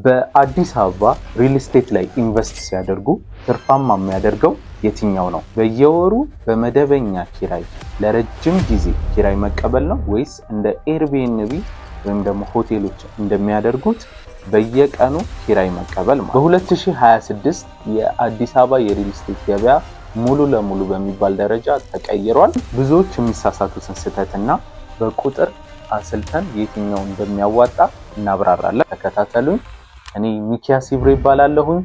በአዲስ አበባ ሪል ስቴት ላይ invest ሲያደርጉ ትርፋማ የሚያደርገው የትኛው ነው? በየወሩ በመደበኛ ኪራይ ለረጅም ጊዜ ኪራይ መቀበል ነው ወይስ እንደ Airbnb ወይም ደግሞ ሆቴሎች እንደሚያደርጉት በየቀኑ ኪራይ መቀበል ማለት? በ2026 የአዲስ አበባ የሪል ስቴት ገበያ ሙሉ ለሙሉ በሚባል ደረጃ ተቀይሯል። ብዙዎች የሚሳሳቱትን ስህተትና በቁጥር አስልተን የትኛው እንደሚያዋጣ እናብራራለን። ተከታተሉኝ። እኔ ሚኪያስ ይብሮ ይባላለሁኝ።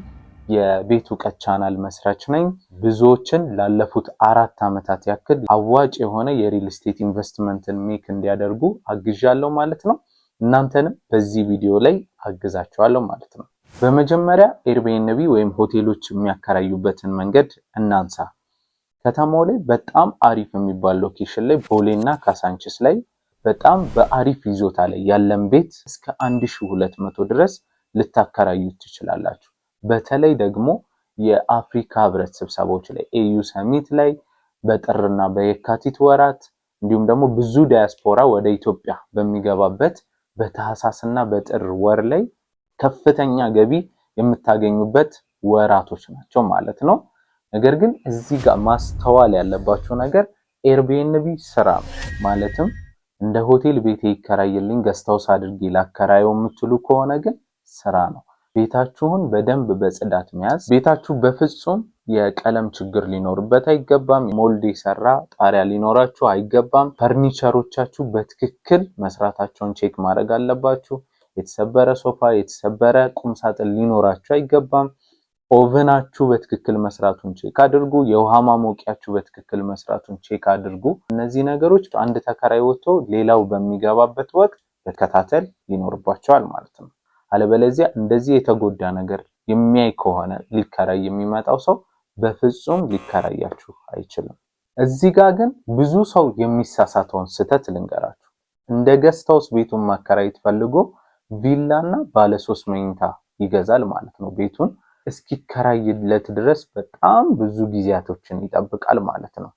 የቤት እውቀት ቻናል መስራች ነኝ። ብዙዎችን ላለፉት 4 ዓመታት ያክል አዋጭ የሆነ የሪል ስቴት investment ን make እንዲያደርጉ አግዣለሁ ማለት ነው። እናንተንም በዚህ ቪዲዮ ላይ አግዛችኋለሁ ማለት ነው። በመጀመሪያ Airbnb ወይም ሆቴሎች የሚያከራዩበትን መንገድ እናንሳ። ከተማው ላይ በጣም አሪፍ የሚባል location ላይ፣ ቦሌና ካሳንችስ ላይ በጣም በአሪፍ ይዞታ ላይ ያለን ቤት እስከ 1200 ድረስ ልታከራዩት ትችላላችሁ። በተለይ ደግሞ የአፍሪካ ህብረት ስብሰባዎች ላይ፣ AU summit ላይ በጥርና በየካቲት ወራት፣ እንዲሁም ደግሞ ብዙ ዲያስፖራ ወደ ኢትዮጵያ በሚገባበት በታህሳስና በጥር ወር ላይ ከፍተኛ ገቢ የምታገኙበት ወራቶች ናቸው ማለት ነው። ነገር ግን እዚህ ጋር ማስተዋል ያለባችሁ ነገር Airbnb ስራ ነው። ማለትም እንደ ሆቴል ቤቴ ይከራይልኝ፣ guest house አድርጌ ላከራየው የምትሉ ከሆነ ግን ስራ ነው። ቤታችሁን በደንብ በጽዳት መያዝ። ቤታችሁ በፍጹም የቀለም ችግር ሊኖርበት አይገባም። Mold የሰራ ጣሪያ ሊኖራችሁ አይገባም። ፈርኒቸሮቻችሁ በትክክል መስራታቸውን check ማድረግ አለባችሁ። የተሰበረ ሶፋ፣ የተሰበረ ቁምሳጥን ሊኖራችሁ አይገባም። Oven ኣችሁ በትክክል መስራቱን check አድርጉ። የውሃ ማሞቂያችሁ በትክክል መስራቱን check አድርጉ። እነዚህ ነገሮች አንድ ተከራይ ወጥቶ ሌላው በሚገባበት ወቅት መከታተል ይኖርባቸዋል ማለት ነው። አለበለዚያ እንደዚህ የተጎዳ ነገር የሚያይ ከሆነ ሊከራይ የሚመጣው ሰው በፍጹም ሊከራያችሁ አይችልም። እዚህ ጋር ግን ብዙ ሰው የሚሳሳተውን ስህተት ልንገራችሁ። እንደ guest house ቤቱን ማከራየት ፈልጎ ቪላና ባለ ሶስት መኝታ ይገዛል ማለት ነው። ቤቱን እስኪከራይለት ድረስ በጣም ብዙ ጊዜያቶችን ይጠብቃል ማለት ነው።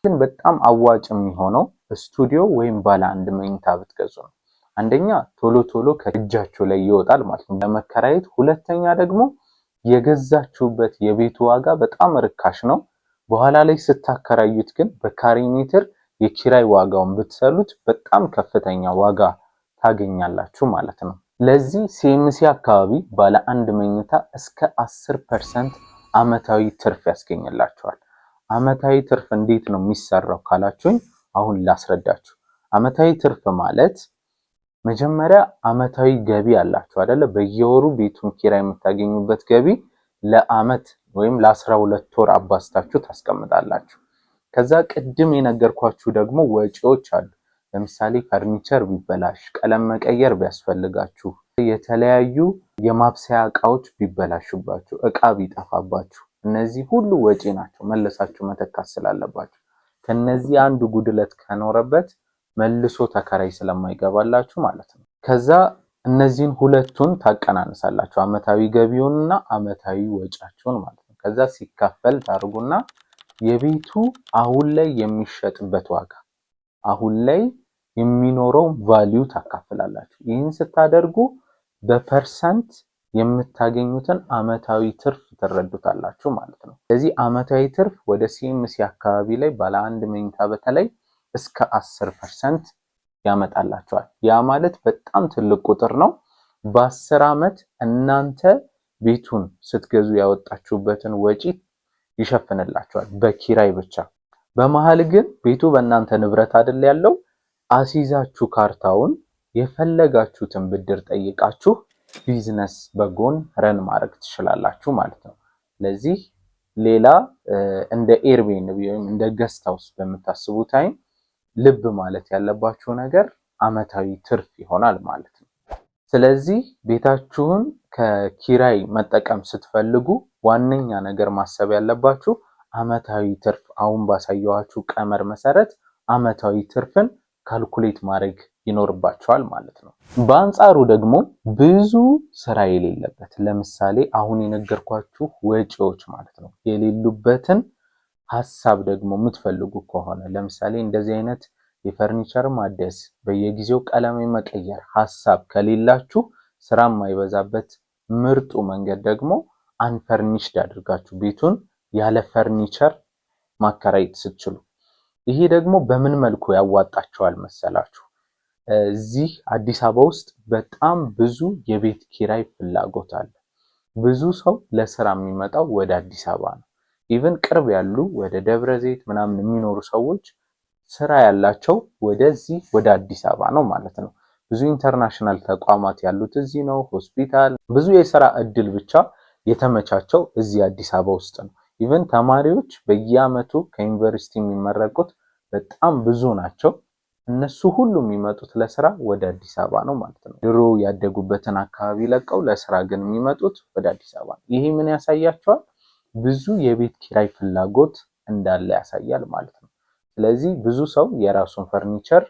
ግን በጣም አዋጭ የሚሆነው ስቱዲዮ ወይም ባለ አንድ መኝታ ብትገዙ ነው። አንደኛ ቶሎ ቶሎ ከእጃችሁ ላይ ይወጣል ማለት ነው ለመከራየት። ሁለተኛ ደግሞ የገዛችሁበት የቤቱ ዋጋ በጣም ርካሽ ነው። በኋላ ላይ ስታከራዩት ግን በካሬ ሜትር የኪራይ ዋጋውን ብትሰሉት በጣም ከፍተኛ ዋጋ ታገኛላችሁ ማለት ነው። ለዚህ ሲኤምሲ አካባቢ ባለ አንድ መኝታ እስከ 10% አመታዊ ትርፍ ያስገኝላችኋል። አመታዊ ትርፍ እንዴት ነው የሚሰራው ካላችሁኝ አሁን ላስረዳችሁ። አመታዊ ትርፍ ማለት መጀመሪያ አመታዊ ገቢ አላችሁ አይደለ? በየወሩ ቤቱን ኪራይ የምታገኙበት ገቢ ለአመት ወይም ለ12 ወር አባዝታችሁ ታስቀምጣላችሁ። ከዛ ቅድም የነገርኳችሁ ደግሞ ወጪዎች አሉ። ለምሳሌ ፈርኒቸር ቢበላሽ፣ ቀለም መቀየር ቢያስፈልጋችሁ፣ የተለያዩ የማብሰያ እቃዎች ቢበላሹባችሁ፣ እቃ ቢጠፋባችሁ፣ እነዚህ ሁሉ ወጪ ናቸው፣ መለሳችሁ መተካት ስላለባችሁ። ከነዚህ አንዱ ጉድለት ከኖረበት መልሶ ተከራይ ስለማይገባላችሁ ማለት ነው። ከዛ እነዚህን ሁለቱን ታቀናንሳላችሁ፣ አመታዊ ገቢውንና አመታዊ ወጫችሁን ማለት ነው። ከዛ ሲካፈል ታርጉና የቤቱ አሁን ላይ የሚሸጥበት ዋጋ፣ አሁን ላይ የሚኖረው value ታካፍላላችሁ። ይህን ስታደርጉ በ percent የምታገኙትን አመታዊ ትርፍ ትረዱታላችሁ ማለት ነው። ስለዚህ አመታዊ ትርፍ ወደ ሲኤምሲ አካባቢ ላይ ባለ አንድ መኝታ በተለይ እስከ 10% ያመጣላችኋል። ያ ማለት በጣም ትልቅ ቁጥር ነው። በ10 ዓመት እናንተ ቤቱን ስትገዙ ያወጣችሁበትን ወጪ ይሸፍንላችኋል በኪራይ ብቻ። በመሃል ግን ቤቱ በእናንተ ንብረት አይደል ያለው፣ አሲዛችሁ ካርታውን የፈለጋችሁትን ብድር ጠይቃችሁ ቢዝነስ በጎን run ማድረግ ትችላላችሁ ማለት ነው። ስለዚህ ሌላ እንደ Airbnb ወይም እንደ guest house በምታስቡ time ልብ ማለት ያለባችሁ ነገር አመታዊ ትርፍ ይሆናል ማለት ነው። ስለዚህ ቤታችሁን ከኪራይ መጠቀም ስትፈልጉ ዋነኛ ነገር ማሰብ ያለባችሁ አመታዊ ትርፍ፣ አሁን ባሳየኋችሁ ቀመር መሰረት አመታዊ ትርፍን calculate ማድረግ ይኖርባችኋል ማለት ነው። በአንጻሩ ደግሞ ብዙ ስራ የሌለበት፣ ለምሳሌ አሁን የነገርኳችሁ ወጪዎች ማለት ነው፣ የሌሉበትን ሀሳብ ደግሞ የምትፈልጉ ከሆነ፣ ለምሳሌ እንደዚህ አይነት የፈርኒቸር ማደስ፣ በየጊዜው ቀለም የመቀየር ሀሳብ ከሌላችሁ፣ ስራ የማይበዛበት ምርጡ መንገድ ደግሞ unfurnished አድርጋችሁ ቤቱን ያለ ፈርኒቸር ማከራየት ስትችሉ። ይሄ ደግሞ በምን መልኩ ያዋጣችኋል መሰላችሁ? እዚህ አዲስ አበባ ውስጥ በጣም ብዙ የቤት ኪራይ ፍላጎት አለ። ብዙ ሰው ለስራ የሚመጣው ወደ አዲስ አበባ ነው። Even ቅርብ ያሉ ወደ ደብረ ዘይት ምናምን የሚኖሩ ሰዎች ስራ ያላቸው ወደዚህ ወደ አዲስ አበባ ነው ማለት ነው። ብዙ international ተቋማት ያሉት እዚህ ነው። ሆስፒታል፣ ብዙ የስራ እድል ብቻ የተመቻቸው እዚህ አዲስ አበባ ውስጥ ነው። Even ተማሪዎች በየአመቱ ከዩኒቨርሲቲ የሚመረቁት በጣም ብዙ ናቸው። እነሱ ሁሉ የሚመጡት ለስራ ወደ አዲስ አበባ ነው ማለት ነው። ድሮ ያደጉበትን አካባቢ ለቀው ለስራ ግን የሚመጡት ወደ አዲስ አበባ ነው። ይሄ ምን ያሳያቸዋል? ብዙ የቤት ኪራይ ፍላጎት እንዳለ ያሳያል ማለት ነው። ስለዚህ ብዙ ሰው የራሱን ፈርኒቸር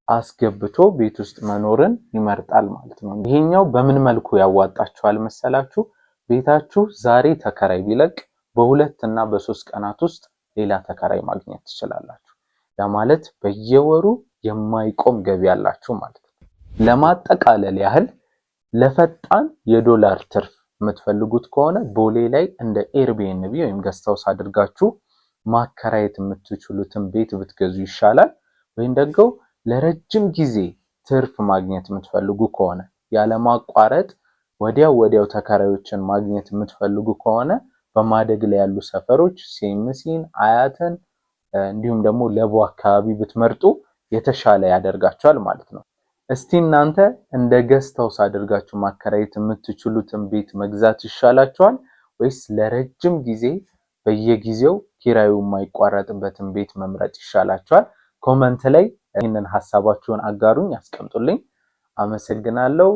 አስገብቶ ቤት ውስጥ መኖርን ይመርጣል ማለት ነው። ይሄኛው በምን መልኩ ያዋጣችኋል መሰላችሁ? ቤታችሁ ዛሬ ተከራይ ቢለቅ በ2 እና በ3 ቀናት ውስጥ ሌላ ተከራይ ማግኘት ትችላላችሁ። ያ ማለት በየወሩ የማይቆም ገቢ ያላችሁ ማለት ነው። ለማጠቃለል ያህል ለፈጣን የዶላር ትርፍ የምትፈልጉት ከሆነ ቦሌ ላይ እንደ Airbnb ወይም guest house አድርጋችሁ ማከራየት የምትችሉትን ቤት ብትገዙ ይሻላል። ወይም ደግሞ ለረጅም ጊዜ ትርፍ ማግኘት የምትፈልጉ ከሆነ፣ ያለማቋረጥ ወዲያው ወዲያው ተከራዮችን ማግኘት የምትፈልጉ ከሆነ፣ በማደግ ላይ ያሉ ሰፈሮች ሲኤምሲን፣ አያትን እንዲሁም ደግሞ ለቡ አካባቢ ብትመርጡ የተሻለ ያደርጋችኋል ማለት ነው። እስቲ እናንተ እንደ guest house አድርጋችሁ ማከራየት የምትችሉትን ቤት መግዛት ይሻላችኋል ወይስ ለረጅም ጊዜ በየጊዜው ኪራዩ የማይቋረጥበትን ቤት መምረጥ ይሻላችኋል? Comment ላይ ይህንን ሀሳባችሁን አጋሩኝ፣ አስቀምጡልኝ። አመሰግናለሁ።